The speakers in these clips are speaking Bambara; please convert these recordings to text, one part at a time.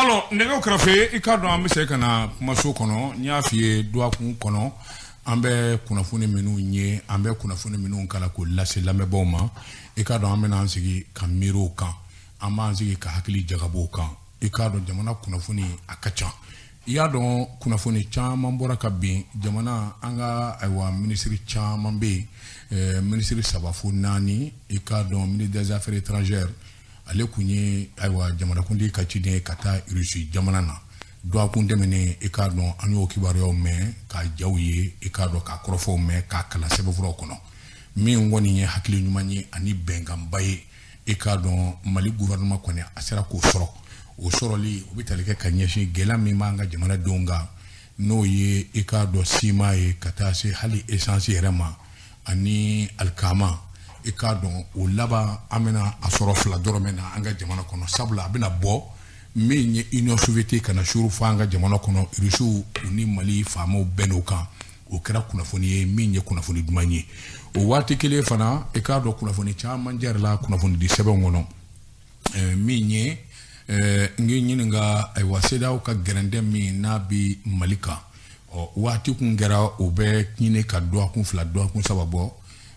Alors, nɛgɛw kɛrɛfɛ, i k'a dɔn an bɛ se ka na kumaso kɔnɔ. N y'a f'i ye, dɔgɔkun kɔnɔ an bɛ kunnafoni minnu ye, an bɛ kunnafoni minnu kalan k'o lase lamɛnbaaw ma, i k'a dɔn an bɛna an sigi ka miiri o kan, an b'an sigi ka hakili jagabɔ o kan. I k'a dɔn jamana kunnafoni a ka ca. I y'a dɔn kunnafoni caman bɔra ka bin jamana, an ka ayiwa minisiri caman bɛ yen, minisiri 3 fo 4. I k'a dɔn ministre des affaires étrangères, ale kun ye ayiwa jamanakuntigi ka ciden ye ka taa Russie jamana na dɔgɔkun tɛmɛnen. I k'a dɔn an y'o kibaruyaw mɛn k'a jaw ye, i k'a dɔn k'a kɔrɔfɔw mɛn, k'a kalan sɛbɛnfuraw kɔnɔ. Min kɔni ye hakili ɲuman ye ani bɛnkanba ye, i k'a dɔn Mali gouvernement kɔni a sera k'o sɔrɔ. O sɔrɔli o bɛ tali kɛ ka ɲɛsin gɛlɛya min b'an ka jamanadenw kan, n'o ye i k'a dɔn siman ye ka taa se hali essence yɛrɛ ma ani alikama. I k'a dɔn o laban an bɛna a sɔrɔ 2 dɔrɔmɛ na an ka jamana kɔnɔ, sabula a bɛna bɔ min ye Union soviétique ka na suru fɔ an ka jamana kɔnɔ. Rusiw u ni Mali faamaw bɛnn'o kan. O kɛra kunnafoni ye min ye kunnafoni duman ye. O waati kelen fana, i k'a dɔn kunnafoni caman jarila kunnafoni di sɛbɛnw kɔnɔ, min ye n k'i ɲininka, ayiwa CEDEAO ka gɛrɛntɛ min n'a bi Mali kan, ɔ waati kun kɛra o bɛ ɲini ka dɔgɔkun 2 dɔgɔkun 3 bɔ.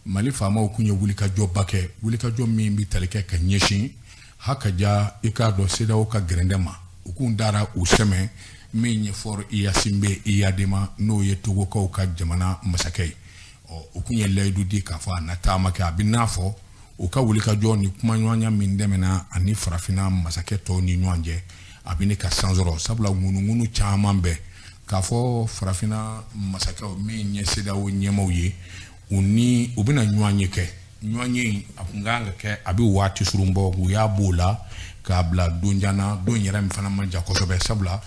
Mali faamaw kun ye wulikajɔba kɛ, wulikajɔ min bɛ tali kɛ ka ɲɛsin hakaja i k'a dɔn CEDEAO ka gɛrɛntɛ ma. U kun dara u sɛmɛ min ye Faure Gnassingbé Eyadema, n'o ye Togokaw ka jamana masakɛ ye. Ɔ u kun ye layidu di k'a fɔ a na taama kɛ. A bɛ n'a fɔ u ka wulikajɔ ni kumaɲɔgɔnya min tɛmɛna ani farafinna masakɛ tɔw ni ɲɔgɔn cɛ, a bɛ ne ka san sɔrɔ, sabula ŋunuŋunu caman bɛ k'a fɔ farafinna masakɛw min ye CEDEAO ɲɛmaaw ye, u ni u bɛna ɲɔgɔn ye kɛ. Ɲɔgɔn ye in a kun kan ka kɛ a bɛ waati surun bɔ, u y'a b'o la k'a bila don jan na, don yɛrɛ min fana man jan kosɛbɛ, sabula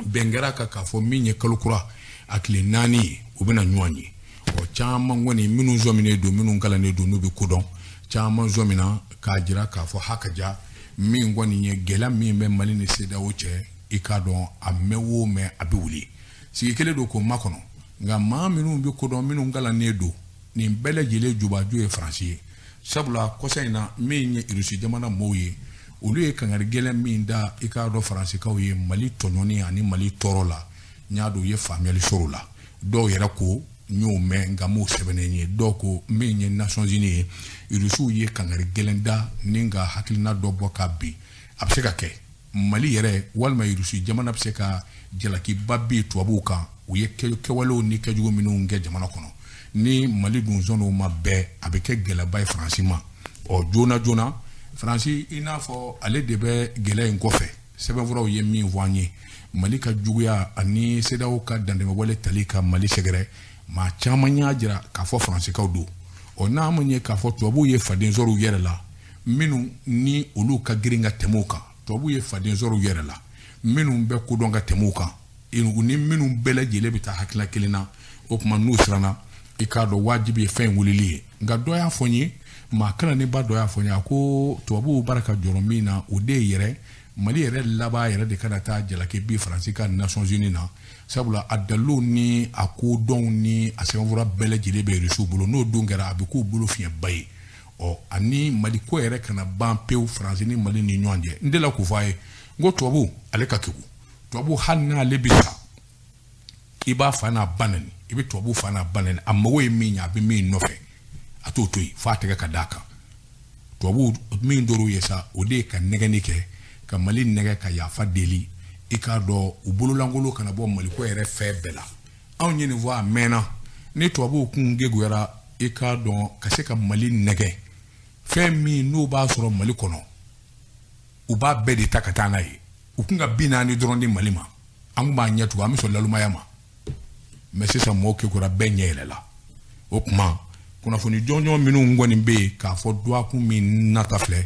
bɛn kɛra kan k'a fɔ min ye kalo kura a tile 4 ye, u bɛna ɲɔgɔn ye. Ɔ caman kɔni minnu sɔminen don, minnu kalannen don, n'u bɛ ko dɔn, caman sɔmina k'a jira k'a fɔ hakaja min kɔni ye gɛlɛya min bɛ Mali ni CEDEAO cɛ, i k'a dɔn a mɛn o mɛn a bɛ wuli. Sigi kelen don k'o makɔnɔ, nka maa minnu bɛ ko dɔn, minnu kalannen don, nin bɛɛ lajɛlen jubaju ye Faransi ye, sabula kɔsa in na min ye Irisi jamana mɔɔw ye, olu ye kangari gɛlɛn min da i k'a dɔn Faransikaw ye Mali tɔɲɔni ani Mali tɔɔrɔ la. N y'a dɔn u ye faamuyali sɔrɔ o la. Dɔw yɛrɛ ko, n y'o mɛn nka m'o sɛbɛnnen ye, dɔw ko min ye Nations Unies ye, Irisiw ye kangari gɛlɛn da ni ka hakilina dɔ bɔ ka bin. A bɛ se ka kɛ Mali yɛrɛ walima Irisi jamana bɛ se ka jalakiba bin tubabuw kan, u ye kɛwalew ni kɛjugu minnu kɛ jamana kɔnɔ. Ni Mali dun sɔnn'o ma bɛɛ, a bɛ kɛ gɛlɛyaba ye Faransi ma. Ɔ joona joona Faransi, i n'a fɔ ale de bɛ gɛlɛya in kɔfɛ, sɛbɛnfuraw ye min fɔ an ye, Mali ka juguya ani CEDEAO ka dantɛmɛwale tali ka Mali sɛgɛrɛ, maa caman y'a jira k'a fɔ Faransikaw don. Ɔ n'a ma ɲɛ k'a fɔ tubabuw ye faden sɔrɔ u yɛrɛ la, minnu ni olu ka girin ka tɛmɛ o kan, tubabuw ye faden sɔrɔ u yɛrɛ la minnu bɛ kodɔn ka tɛmɛ o kan, u ni minnu bɛɛ lajɛlen bɛ taa hakilina kelen na. O tuma n'u siranna, i k'a dɔn wajibi ye fɛn in wulili ye. Nka dɔ y'a fɔ n ye, maa kalannenba dɔ y'a fɔ n ye, a ko tubabuw baara ka jɔrɔ min na, o de ye yɛrɛ Mali yɛrɛ laban yɛrɛ de kana taa jalaki bi Faransi ka Nations Unies na, sabula a daliluw ni a kodɔnw ni a sɛbɛnfura bɛɛ lajɛlen bɛ Irisiw bolo. N'o don kɛra, a bɛ k'u bolo fiɲɛba ye. Ɔ ani Mali ko yɛrɛ kana ban pewu Faransi ni Mali ni ɲɔgɔn cɛ. N delila k'o fɔ a ye, n ko tubabu ale ka kegun, tubabu hali n'ale bɛ sa, i b'a fa n'a ba nɛni, i bɛ tubabu fa n'a ba nɛni, a mago ye min ye, a bɛ min nɔfɛ, a t'o to yen f'a tɛgɛ ka d'a kan. Tubabu min dɔrɔn ye sa, o de ye ka nɛgɛnni kɛ ka Mali nɛgɛ ka yafa deli. I k'a dɔn u bololankolon kana bɔ Mali ko yɛrɛ fɛn bɛɛ la. Anw ye nin fɔ a mɛnna, ni tubabuw kun kegunyara, i k'a dɔn ka se ka Mali nɛgɛ, fɛn min n'u b'a sɔrɔ Mali kɔnɔ, u b'a bɛɛ de ta ka taa n'a ye. U kun ka 40 dɔrɔn di Mali ma, an kun b'a ɲɛ tugun, an bɛ sɔn lalumaya ma. Mɛ sisan mɔgɔw kekura, bɛɛ ɲɛ yɛlɛla. O tuma kunnafoni jɔnjɔn minnu kɔni bɛ yen k'a fɔ dɔgɔkun min nata filɛ,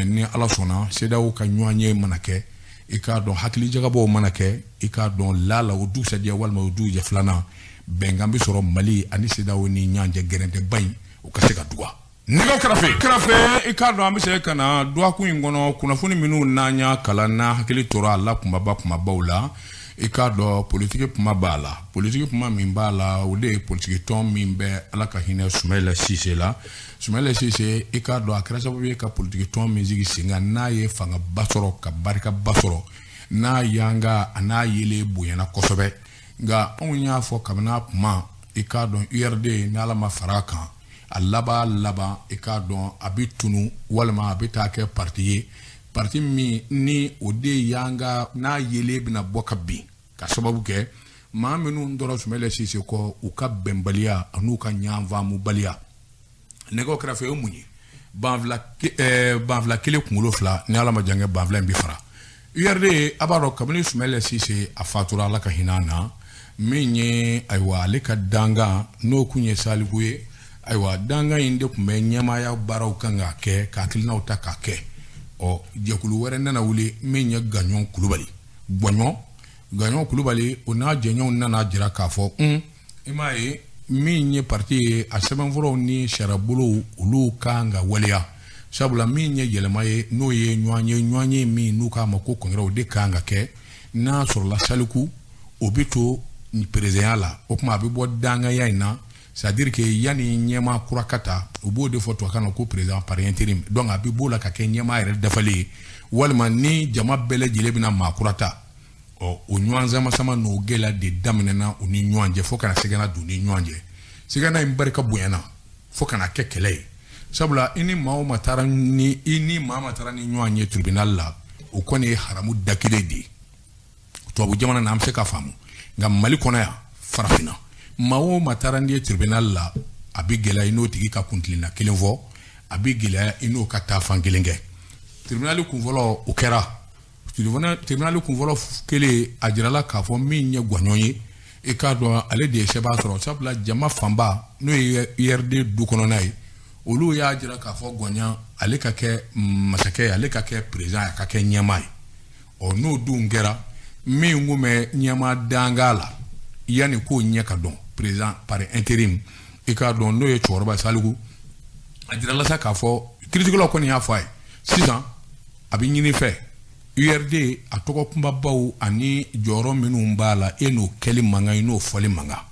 ni Ala sɔnna CEDEAO ka ɲɔgɔn ye mana kɛ, i k'a dɔn hakili jagabɔw mana kɛ, i k'a dɔn lala o dugusɛjɛ walima o dugujɛ filanan, bɛnkan bɛ sɔrɔ Mali ani CEDEAO ni ɲɔgɔn cɛ, gɛrɛntɛba in o ka se ka duga. Nɛgɛw kɛrɛfɛ, i k'a dɔn an bɛ se ka na dɔgɔkun in kɔnɔ kunnafoni minnu n'an y'a kalan, n'an hakili tora a la kunbaba kunbabaw la. I k'a dɔn politiki kuma b'a la. Politiki kuma min b'a la, o de ye politiki tɔn min bɛ Ala ka hinɛ Sumayila Sise la. Sumayila Sise, i k'a dɔn a kɛra sababu ye ka politiki tɔn min sigi sen kan, n'a ye fangaba sɔrɔ ka barikaba sɔrɔ. N'a yanga a n'a yele bonyana kosɛbɛ, nka anw y'a fɔ kabini a kuma, i k'a dɔn URD n'Ala ma fara a kan, a laban i k'a dɔn a bɛ tunu walima a bɛ taa kɛ parti ye, parti min ni o de yanga n'a yele bɛna bɔ ka bin, ka sababu kɛ maa minnu dɔrɔn Soumaïla Cissé kɔ, u ka bɛnbaliya an'u ka ɲanfaamubaliya. Nɛgɛw kɛrɛfɛ o ye mun ye? Banfila kelen kunkolo fila, ni Ala ma jan kɛ banfila in bɛ fara. URD, a b'a dɔn kabini Soumaïla Cissé a fatura, Ala ka hinɛ a na, min ye ayiwa ale ka dangan n'o kun ye Saliku ye, ayiwa dangan in de tun bɛ ɲɛmaaya baaraw kan k'a kɛ, ka hakilinaw ta k'a kɛ. Ɔ jɛkulu wɛrɛ nana wuli min ye Gaɲɔn Kulubali, Gaɲɔn Kulubali, o n'a jɛɲɔgɔnw nana jira k'a fɔ i m'a ye min ye parti ye, a sɛbɛnfuraw ni sariyabolow olu kan ka waleya, sabula min ye yɛlɛma ye n'o ye ɲɔgɔn ye min n'u k'a ma ko congrès, o de kan ka kɛ. N'a sɔrɔla Saliku o bɛ to présidentya la, o tuma a bɛ bɔ danganya in na, c'est à dire que yanni ɲɛmaa kura ka ta, u b'o de fɔ tubabukan na ko président par intérim, donc a bɛ b'o la ka kɛ ɲɛmaa yɛrɛ dafalen ye, walima ni jama bɛɛ lajɛlen bɛna maa kura ta. Ɔ o ɲɔgɔn sama sama n'o gɛlɛya de daminɛna u ni ɲɔgɔn cɛ, fo kana sɛgɛnna don u ni ɲɔgɔn cɛ. Sɛgɛnna in barika bonyana fo kana kɛ kɛlɛ ye, sabula i ni maa o maa taara ni i ni maa ma taara ni ɲɔgɔn ye tribunal la, o kɔni ye haramu da kelen de ye. Tubabu jamana na an bɛ se k'a faamu, nka Mali kɔnɔ yan, farafinna, maa o maa taara n'i ye tribunal la, a bɛ gɛlɛya i n'o tigi ka kuntilenna kelen fɔ, a bɛ gɛlɛya i n'o ka taa fan kelen kɛ. Tribunal kunfɔlɔ o kɛra, tribunal kunfɔlɔ kelen, a jirala k'a fɔ min ye Gwaɲɔn ye, i k'a dɔn ale de ye sɛbɛn sɔrɔ, sabula jama fanba n'o ye URD du kɔnɔna ye, olu y'a jira k'a fɔ Gwaɲan ale ka kɛ masakɛ ye, ale ka kɛ président ye, a ka kɛ ɲɛmaa ye. Ɔ n'o dun kɛra, min kun bɛ ɲɛmaa danga la yanni k'o ɲɛ ka dɔn, président par intérim, i k'a dɔn n'o ye cɛkɔrɔba Saliku, a jirala sa k'a fɔ kiiritigɛlaw kɔni y'a fɔ a ye sisan a bɛ ɲini fɛ URD a tɔgɔ kunbabaw ani jɔyɔrɔ minnu b'a la, e n'o kɛli man kan, i n'o fɔli man kan.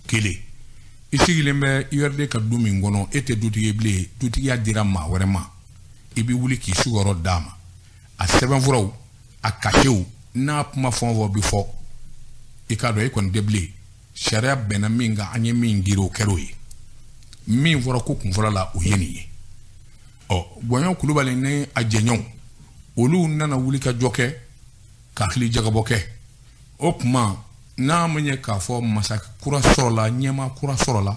Kelen, i sigilen bɛ URD ka du min kɔnɔ, e tɛ dutigi ye bilen, dutigiya dira maa wɛrɛ ma, i bɛ wuli k'i sigiyɔrɔ d'a ma, a sɛbɛnfuraw a kasew n'a kuma fɛn o fɛn bɛ fɔ, i k'a dɔn e kɔni tɛ bilen. Sariya bɛnna min kan, an ye min girin, o kɛra o ye. Min fɔra ko kunfɔlɔ la, o ye nin ye. Ɔ Gwaɲɔn Kulubali ni a jɛɲɔgɔnw, olu nana wuli ka jɔ kɛ, ka hakili jagabɔ kɛ. O tuma n'a ma ɲɛ k'a fɔ masa kura sɔrɔla, ɲɛmaa kura sɔrɔla,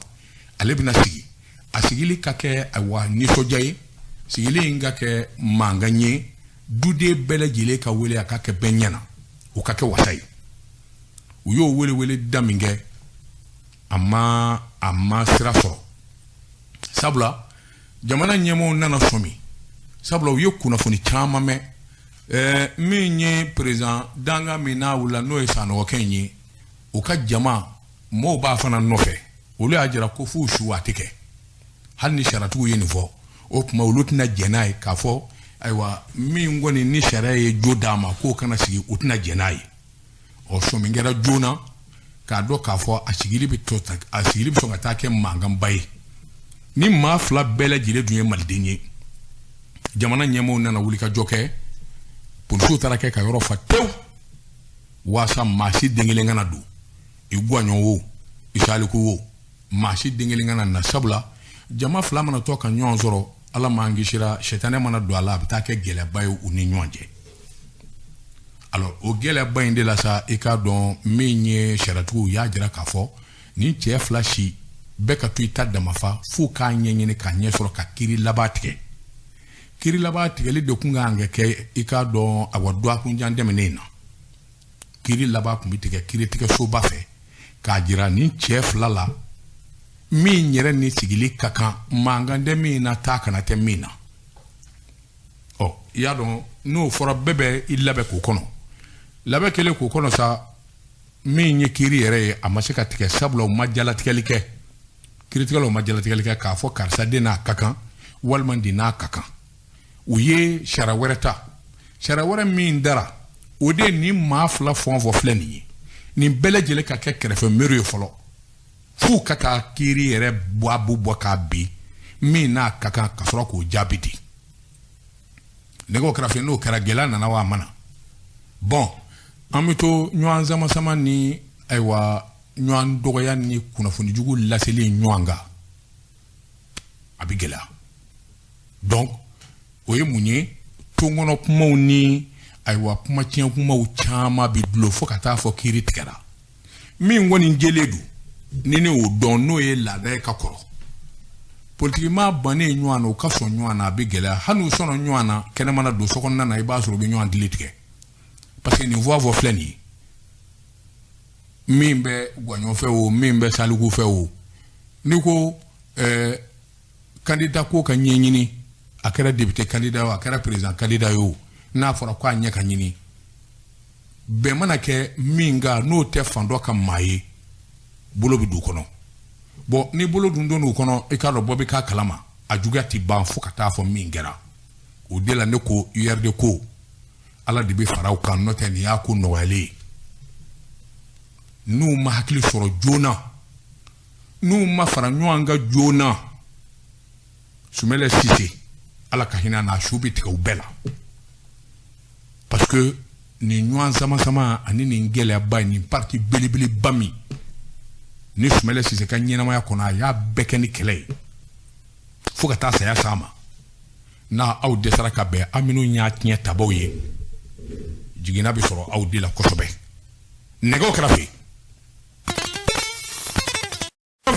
ale bɛna sigi, a sigili ka kɛ ayiwa nisɔndiya ye, sigili in ka kɛ mankan ye, duden bɛɛ lajɛlen ka wele, a ka kɛ bɛɛ ɲɛna, o ka kɛ wasa ye. U y'o wele wele da min kɛ, a ma sira sɔrɔ, sabula jamana ɲɛmɔgɔw nana sɔmi, sabula u ye kunnafoni caman mɛn. Min ye président danga min n'a wulila, n'o ye Sanɔgɔkɛ in ye, o ka jama mɔɔw b'a fana nɔfɛ, olu y'a jira ko f'u su a tɛ kɛ, hali ni sariyatigiw ye nin fɔ, o tuma olu tɛna jɛn n'a ye k'a fɔ ayiwa min kɔni ni sariya ye jo d'a ma k'o kana sigi, u tɛna jɛn n'a ye. Ɔ sɔmi kɛra joona k'a dɔn k'a fɔ a sigili bɛ sɔn ka taa kɛ mankanba ye. Ni maa fila bɛɛ lajɛlen dun ye maliden ye, jamana ɲɛmɔgɔw nana wuli ka jɔ kɛ, polisiw taara kɛ ka yɔrɔ fa tewu, waasa maa si den kelen kana don, i Gwaɲɔn wo, i Saliku wo, maa si den kelen kana na, sabula jama fila mana to ka ɲɔgɔn sɔrɔ, Ala m'an kisira, sɛtanɛ mana don a la, a bɛ taa kɛ gɛlɛyaba ye u ni ɲɔgɔn cɛ. Alors o gɛlɛyaba in de la sa, i k'a dɔn min ye sariyatigiw y'a jira k'a fɔ nin cɛ fila si bɛɛ ka to i ta damafa f'u k'a ɲɛɲini k'a ɲɛ sɔrɔ ka kiiri laban tigɛ. Kiiri laban tigɛli de kun kan ka kɛ, i k'a dɔn awa dɔgɔkunjan tɛmɛnen in na, kiiri laban kun bɛ tigɛ kiiritigɛsoba fɛ k'a jira nin cɛ fila la min yɛrɛ ni sigili ka kan, mankan tɛ min na, taa kana tɛ min na. Ɔ i y'a dɔn n'o fɔra, bɛɛ bɛ i labɛn k'o kɔnɔ. Labɛn kɛlen k'o kɔnɔ sa, min ye kiiri yɛrɛ ye, a ma se ka tigɛ, sabula u ma jalatigɛli kɛ, kiiritigɛlaw ma jalatigɛli kɛ k'a fɔ karisa den n'a ka kan walima den n'a ka kan. U ye sariya wɛrɛ ta, sariya wɛrɛ min dara, o de ye nin maa fila fɛn o fɛn filɛ nin ye, nin bɛɛ lajɛlen ka kɛ kɛrɛfɛ miiri ye fɔlɔ, f'u ka taa kiiri yɛrɛ bɔ k'a bin min n'a ka kan, ka sɔrɔ k'o jaabi di. Nɛgɛw kɛrɛfɛ n'o kɛra, gɛlɛya nana wa a ma na. Bon, An bɛ to ɲɔgɔn sama-sama ni ayiwa ɲɔgɔn dɔgɔya ni kunnafonijugu laseli ɲɔgɔn kan, a bɛ gɛlɛya. Donc o ye mun ye? Tonkɔnɔ kumaw ni ayiwa kuma tiɲɛ kumaw caman bɛ dulon fo ka taa fɔ kiiri tigɛra. Min kɔni jɛlen don ni ne y'o dɔn, n'o ye laada ye ka kɔrɔ, politikimaa bannen ɲɔgɔn na, u ka sɔn ɲɔgɔn na, a bɛ gɛlɛya. Hali n'u sɔnna ɲɔgɔn na, kɛnɛmana don sokɔnɔna na, i b'a sɔrɔ u bɛ ɲɔgɔn dili tigɛ, parce que nin fɔ filɛ nin ye, min bɛ gwaɲɔ fɛ o, min bɛ saliku fɛ o, n'i ko candidat ko ka ɲɛɲini, a kɛra député candidat o, a kɛra président candidat ye o, n'a fɔra ko a ɲɛ ka ɲini, bɛn mana kɛ min kan, n'o tɛ fan dɔ ka maa ye, bolo bɛ don kɔnɔ. Bon, ni bolo dun donn'o kɔnɔ, i k'a dɔn bɔ bɛ k'a kalama, a juguya ti ban fo ka taa fɔ min kɛra. O de la ne ko URD ko Ala de bɛ fara u kan, n'o tɛ nin y'a ko nɔgɔyalen ye. N'u ma hakili sɔrɔ joona, n'u ma fara ɲɔgɔn kan joona, Sumɛlɛ Sise, Ala ka hinɛ n'a su bɛ tigɛ u bɛɛ la, parce que nin ɲɔgɔn sama-sama ani nin gɛlɛyaba in, nin parti belebeleba min ni Sumɛlɛ Sise ka ɲɛnamaya kɔnɔ, a y'a bɛɛ kɛ ni kɛlɛ ye fo ka taa saya s'a ma, n'a aw dɛsɛra ka bɛn, aw minnu y'a tiɲɛ tabaw ye, jiginna bɛ sɔrɔ aw de la kosɛbɛ. Nɛgɛw kɛrɛfɛ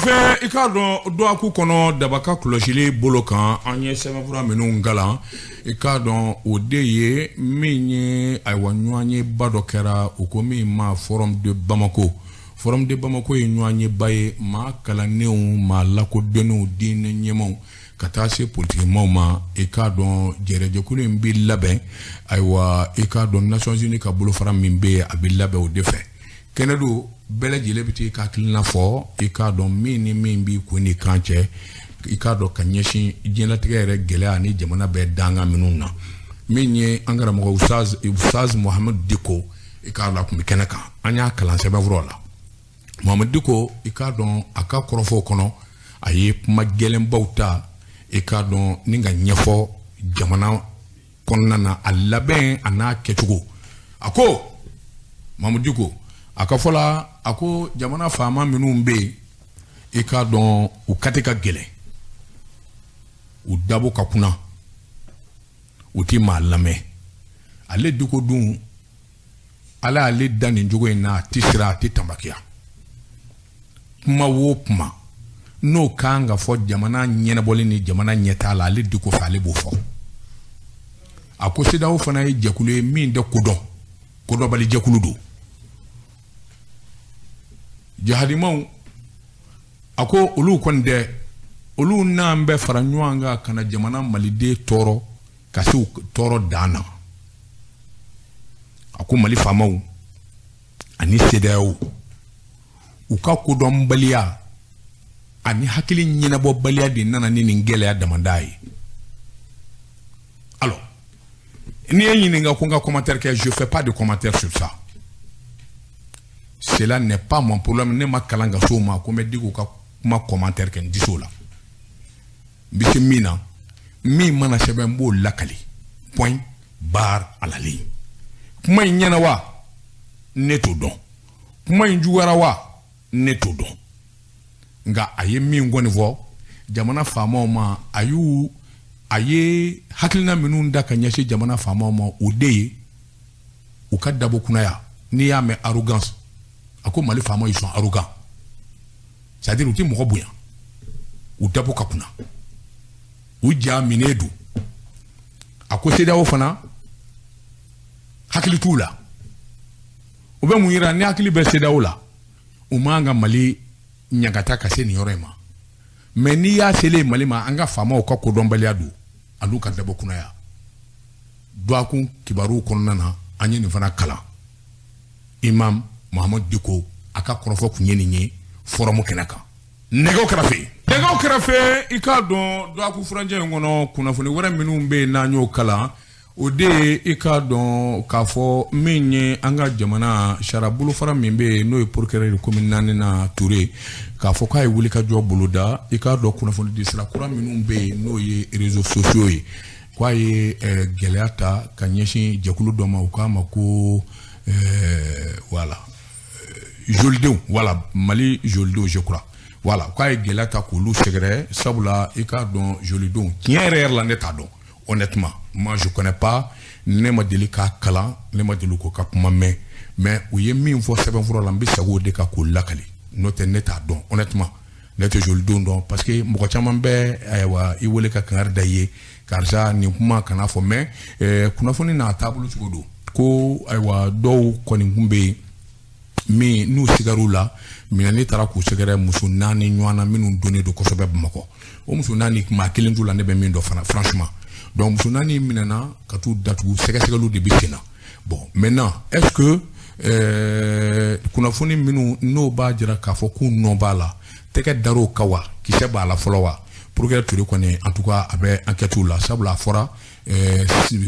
fɛ, i k'a dɔn dɔgɔkun kɔnɔ dabaka kɔlɔsili bolo kan, an ye sɛbɛnfura minnu kalan, i k'a dɔn o de ye min ye, ayiwa, ɲɔgɔnyeba dɔ kɛra, u ko min ma Forum de Bamako. Forum de Bamako ye ɲɔgɔnyeba ye, maa kalannenw, maa lakodɔnnenw, diinɛ ɲɛmaaw, ka taa se politikimaw ma. I k'a dɔn jɛrɛjɛkulu in bɛ labɛn, ayiwa, i k'a dɔn Nations Unies ka bolofara min bɛ yen, a bɛ labɛn o de fɛ. Kɛnɛ don, bɛɛ lajɛlen bɛ t'i ka hakilina fɔ, i k'a dɔn min ni min b'i kun ni kan cɛ, i k'a dɔn ka ɲɛsin diɲɛlatigɛ yɛrɛ gɛlɛya ni jamana bɛɛ dankan minnu na. Min ye an karamɔgɔ Ustaz Mohamed Diko, i k'a dɔn a tun bɛ kɛnɛ kan, an y'a kalan sɛbɛnfura la. Mohamed Diko, i k'a dɔn a ka kɔrɔfɔw kɔnɔ, a ye kuma gɛlɛnbaw ta, i k'a dɔn ni ka ɲɛfɔ jamana kɔnɔna na, a labɛn a n'a kɛcogo. A ko Mohamed Diko, a ka fɔ la, a ko jamana faama minnu bɛ yen, i k'a dɔn u kati ka gɛlɛn, u dabo ka kunna, u ti maa lamɛn. Ale Diko dun, Ala y'ale da nin cogo in na, a ti siran, a ti tanbakiya. Kuma o kuma n'o kan ka fɔ jamana ɲɛnabɔli ni jamana ɲɛtaa la, ale Diko fɛ, ale b'o fɔ. A ko CEDEAO fana ye jɛkulu ye min tɛ kodɔn, kodɔnbali jɛkulu don. Jahadimaw, a ko olu kɔni dɛ, olu n'an bɛ fara ɲɔgɔn kan ka na jamana maliden tɔɔrɔ ka se u tɔɔrɔ dan na. A ko Mali faamaw ani CEDEAO, u ka kodɔnbaliya ani hakili ɲɛnabɔbaliya de nana ni nin gɛlɛya damada ye. Alors, n'i ye ɲininka ko n ka commentaire kɛ, je fais pas de commentaire sur ça, cela n'est pas mon problème. Ne ma kalan ka s'o ma ko n bɛ Diko ka kuma commentaire kɛ, n tɛ s'o la. N bɛ se min na, min mana sɛbɛn, n b'o lakali, point barre à la ligne. Kuma in ɲɛna wa, ne t'o dɔn. Kuma in juguyara wa, ne t'o dɔn. Nka a ye min kɔni fɔ jamana faamaw ma, a ye hakilina minnu da ka ɲɛsin jamana faamaw ma, o de ye u ka dabo kunnaya. N'i y'a mɛn arrogance, a ko Mali faamaw, ils sont arrogants, c'est à dire u ti mɔgɔ bonya, u dabo ka kunna, u ja minɛ don. A ko CEDEAO fana hakili t'u la. O bɛ mun yira? Ni hakili bɛ CEDEAO la, u man ka Mali ɲagata ka se nin yɔrɔ in ma. Mais n'i y'a selen Mali ma, an ka faamaw ka kodɔnbaliya don an'u ka dabɔ kunnaya. Dɔgɔkun kibaruw kɔnɔna na, an ye nin fana kalan. Imam Mohamed Diko, a ka kɔrɔfɔ tun ye nin ye forum kɛnɛ kan. Nɛgɛw kɛrɛfɛ, nɛgɛw kɛrɛfɛ, i k'a dɔn dɔgɔkun furancɛ in kɔnɔ, kunnafoni wɛrɛ minnu bɛ yen n'an y'o kalan, o de ye, i k'a dɔn k'a fɔ min ye an ka jamana sariya bolofara min bɛ yen, n'o ye procureur commune 4 na Ture, k'a fɔ k'a ye wulikajɔ boloda. I k'a dɔn kunnafoni di sira kura minnu bɛ yen, n'o ye réseaux sociaux ye, k'a ye gɛlɛya ta ka ɲɛsin jɛkulu dɔ ma, u k'a ma ko jolidenw, voilà, Mali jolidenw je crois, voilà, k'a ye gɛlɛya ta k'olu sɛgɛrɛ, sabula i k'a dɔn jolidenw tiɲɛ yɛrɛ yɛrɛ la ne t'a dɔn, honnêtement moi je connais pas, ne ma deli k'a kalan, ne ma deli k'o ka kuma mɛn, mais u ye min fɔ sɛbɛnfura la n bɛ segin o de kan k'o lakali, n'o tɛ ne t'a dɔn, honnêtement ne tɛ jolidenw dɔn, parce que mɔgɔ caman bɛ ayiwa i wele ka kangari da i ye karisa nin kuma kana fɔ, mais kunnafoni n'a taabolo cogo don, ko ayiwa dɔw kɔni kun bɛ yen min n'u sigar'u la minɛni taara k'u sɛgɛrɛ muso 4 ɲɔgɔn na minnu donnen don kosɛbɛ Bamakɔ, o muso 4 maa kelen t'u la ne bɛ min dɔn fana franchement, donc muso 4 minɛna ka t'u datugu, sɛgɛsɛgɛliw de bɛ sen na. Bon maintenant est-ce que kunnafoni minnu n'o b'a jira k'a fɔ k'u nɔ b'a la, tɛgɛ dar'o kan wa, kisɛ b'a la fɔlɔ wa, procureur Touré kɔni en tout cas a bɛ enquête la, sabula a fɔra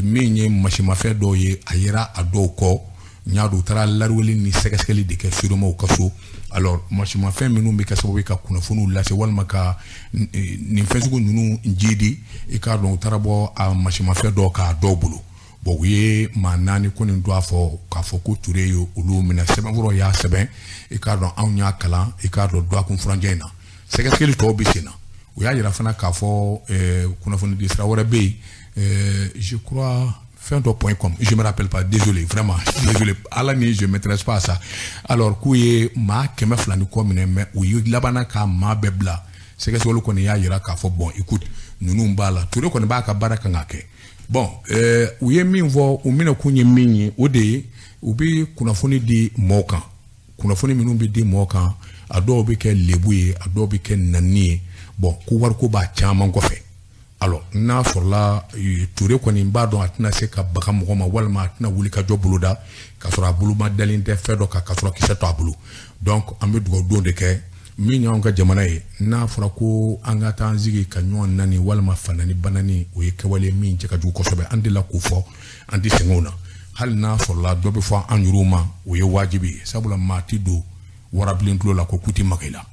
min ye masimafɛn dɔw ye a yera a dɔw kɔ, n y'a dɔn u taara lariweli ni sɛgɛsɛgɛli de kɛ suremaw ka so, alors masimafɛn minnu bɛ kɛ sababu ye ka kunnafoniw lase walima ka nin fɛn sugu ninnu jidi, i k'a dɔn u taara bɔ a masimafɛn dɔw k'a dɔw bolo. Bon u ye maa 4 kɔni don a fɔ k'a fɔ ko Touré ye olu minɛ, sɛbɛnfuraw y'a sɛbɛn, i k'a dɔn anw y'a kalan, i k'a dɔn dɔgɔkun furancɛ in na sɛgɛsɛgɛli tɔw bɛ sen na. U y'a jira fana k'a fɔ kunnafoni sira wɛrɛ bɛ yen, je crois fɛn dɔ point com, je me rappelle pas, désolé vraiment, désolé ala ni je m'intéresse pas à ça. Alors k'u ye maa 200 ni kɔ minɛ, mais u ye labanna ka maa bɛɛ bila, sɛgɛsɛgɛli kɔni y'a jira k'a fɔ bon écoute ninnu b'a la, Touré kɔni b'a ka baara kan ka kɛ. Bon u ye min fɔ u minɛ kun ye min ye, o de ye u bɛ kunnafoni di mɔɔw kan, kunnafoni minnu bɛ di mɔɔw kan a dɔw bɛ kɛ lebu ye, a dɔw bɛ kɛ nani ye, bon ko wariko b'a caman kɔfɛ. Alors n'a sɔrɔla Touré kɔni b'a dɔn a tɛna se ka baga mɔgɔ ma walima a tɛna wuli ka jɔ boloda k'a sɔrɔ a bolo ma dalen tɛ fɛn dɔ kan k'a sɔrɔ kisɛ to a bolo, donc an bɛ dugawu don de kɛ min y'anw ka jamana ye, n'a fɔra ko an ka taa an sigi ka ɲɔgɔn nani walima fanani banani, o ye kɛwale min cɛ ka jugu kosɛbɛ, an delila k'o fɔ an tɛ sɛgɛn o na, hali n'a sɔrɔla dɔ bɛ fɔ an yɛrɛw ma o ye wajibi ye, sabula maa ti don warabilen tulo la ko ku ti maga i la,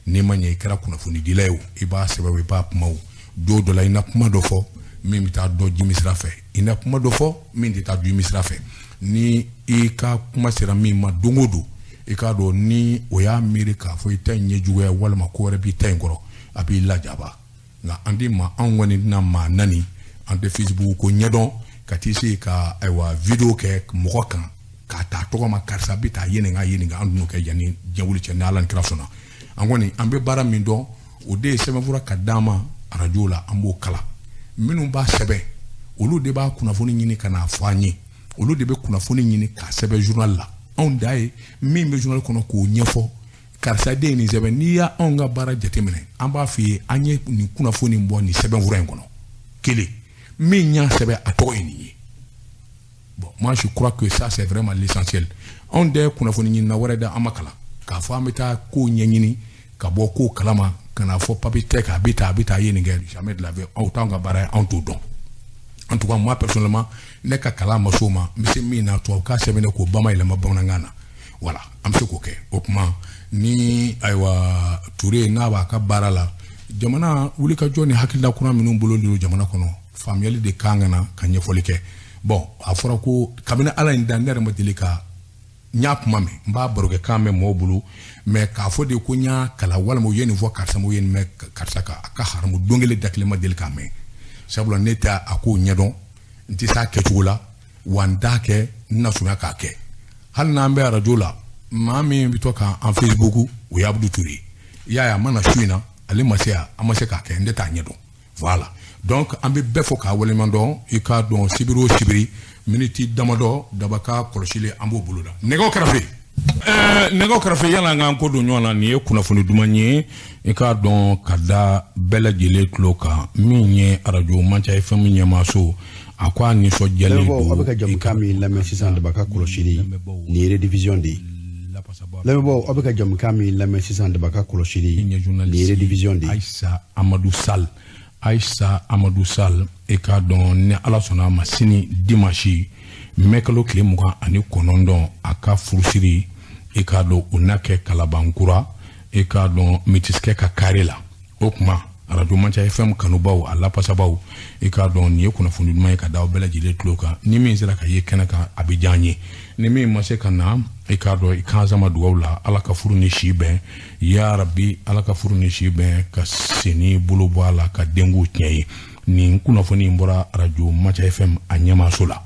n'i ma ɲɛ i kɛra kunnafonidila ye o, i b'a sɛbɛn i b'a kuma o, don dɔ la i na kuma dɔ fɔ min bɛ taa dɔ jimi sira fɛ, i na kuma dɔ fɔ min tɛ taa jimi sira fɛ, ni i ka kuma sera min ma don o don i k'a dɔn ni o y'a miiri k'a fɔ i ta in ɲɛ juguya walima ko wɛrɛ b'i ta in kɔrɔ a b'i lajaba, nka an tɛ maa anw kɔni tɛna maa 4 an tɛ Facebook ko ɲɛdɔn ka t'i se ka ayiwa video kɛ mɔgɔ kan k'a ta tɔgɔ ma karisa bɛ taa ye nin ka ye nin kan, an dun kɛ yanni diɲɛ wuli cɛ ni Ala ni kira sɔnna. An kɔni an bɛ baara min dɔn o de ye sɛbɛnfura ka d'an ma arajo la, an b'o kalan, minnu b'a sɛbɛn olu de b'a kunnafoni ɲini ka n'a fɔ an ye, olu de bɛ kunnafoni ɲini k'a sɛbɛn journal la, anw da ye min bɛ journal kɔnɔ k'o ɲɛfɔ karisa den ye nin sɛbɛn, n'i y'anw ka baara jateminɛ an b'a f'i ye an ye nin kunnafoni bɔ nin sɛbɛnfura in kɔnɔ, kelen min y'a sɛbɛn a tɔgɔ ye nin ye. Bon moi je crois que ça c'est vraiment l'essentiel, anw tɛ kunnafoni ɲinina wɛrɛ da an ma kalan k'a fɔ an bɛ taa kow ɲɛɲini ka bɔ kow kalama ka n'a fɔ papier tɛ k'a bɛ taa a bɛ taa ye nin kɛ, jamais de la vie, aw t'anw ka baara ye, anw t'o dɔn. En tout cas moi personnellement ne ka kalan ma s'o ma, n bɛ se min na tubabukan sɛbɛnnen k'o bamayɛlɛma bamanankan na, voilà an bɛ se k'o kɛ. O tuma ni ayiwa Touré n'a b'a ka baara la, jamana wulikajɔ ni hakilina kura minnu bolo don jamana kɔnɔ, faamuyali de kan ka na ka ɲɛfɔli kɛ. Bon a fɔra ko kabini Ala in dan ne yɛrɛ ma deli ka n y'a kuma mɛn, n b'a barokɛ kan mɛn mɔgɔw bolo, mais k'a fɔ de ko n y'a kalan walima u ye nin fɔ karisa ma, u ye nin mɛn karisa kan, a ka haramu don kelen da kelen ma deli k'a mɛn, sabula ne tɛ a kow ɲɛdɔn, n tɛ s'a kɛcogo la, wa n t'a kɛ n na surunya k'a kɛ. Hali n'an bɛ arajo la, maa min bɛ to k'an Facebook o ye Abudu Ture ye, i y'a ye a ma na su in na, ale ma se yan, an ma se k'a kɛ, ne t'a ɲɛdɔn, voilà. Donc an bɛ bɛɛ fɔ k'a waleɲuman dɔn, i k'a dɔn sibiri o sibiri miniti damadɔ daba ka kɔlɔsili an b'o boloda. Nɛgɛw kɛrɛfɛ nɛgɛw kɛrɛfɛ yala an k'an ko don ɲɔgɔn na, nin ye kunnafoni duman ye i k'a dɔn ka da bɛɛ lajɛlen tulo kan, min ye arajo Manca FM ɲɛmaaso, a ko a nisɔndiyalen don. Aw bɛ ka jamukan min lamɛn sisan daba ka kɔlɔsili, nin ye rediffusion de ye. Lamɛnbaaw, aw bɛ ka jamukan min lamɛn sisan daba ka kɔlɔsili, nin ye rediffusion de ye. Ayisa Amadu Sall, Ayisa Amadu Sall, i k'a dɔn ni Ala sɔnna a ma sini dimanche mɛ kalo tile 29 a ka furusiri, i k'a dɔn o na kɛ Kalabankura, i k'a dɔn mitisikɛ ka kare la. O tuma arajo Manca FM kanubaw a lapasabaw, i k'a dɔn nin ye kunnafoni duman ye ka da aw bɛɛ lajɛlen tulo kan, ni min sera ka ye kɛnɛ kan a bɛ diya an ye. Ni min ma se ka na, i k'a dɔn i kan sama dugawu la. Ala ka furu ni si bɛn, ya rabi. Ala ka furu ni si bɛn, ka senni bolo bɔ a la, ka denko tiɲɛ ye. Nin kunnafoni in bɔra Arajo Maca FM a ɲɛmaaso la.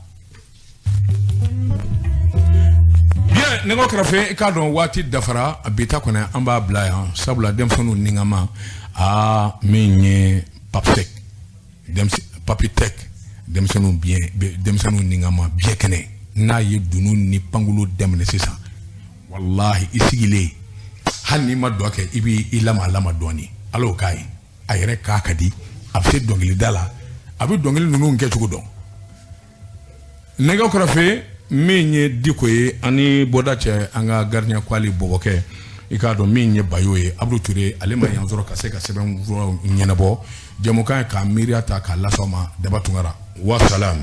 Bien, nɛgɛ kɛrɛfɛ, i k'a dɔn waati dafara. A bi ta kɔnɔ, an b'a bila yan, sabula denmisɛnninw ningama aa min ye Papsek, Papitec, denmisɛnninw bien, denmisɛnninw ningama bien kɛnɛ. N'a ye dunun ni pankulo daminɛ sisan, walahi, i sigilen, hali n'i ma dɔ kɛ, i b'i lama lama dɔɔni. Ala y'o k'a ye, a yɛrɛ k'a ka di, a bɛ se dɔnkilida la, a bɛ dɔnkili ninnu kɛ cogo dɔn. Nɛgɛ kɛrɛfɛ, min ye Diko ye, ani bɔda cɛ, an ka gardien kwali bɔbɔkɛ, i k'a dɔn min ye Bayo ye, Abudu Ture, ale ma yan sɔrɔ ka se ka sɛbɛn furaw ɲɛnabɔ. Jɛmukan ye k'a miiriya ta k'a las'aw ma. Daba Tunkara, wa salam.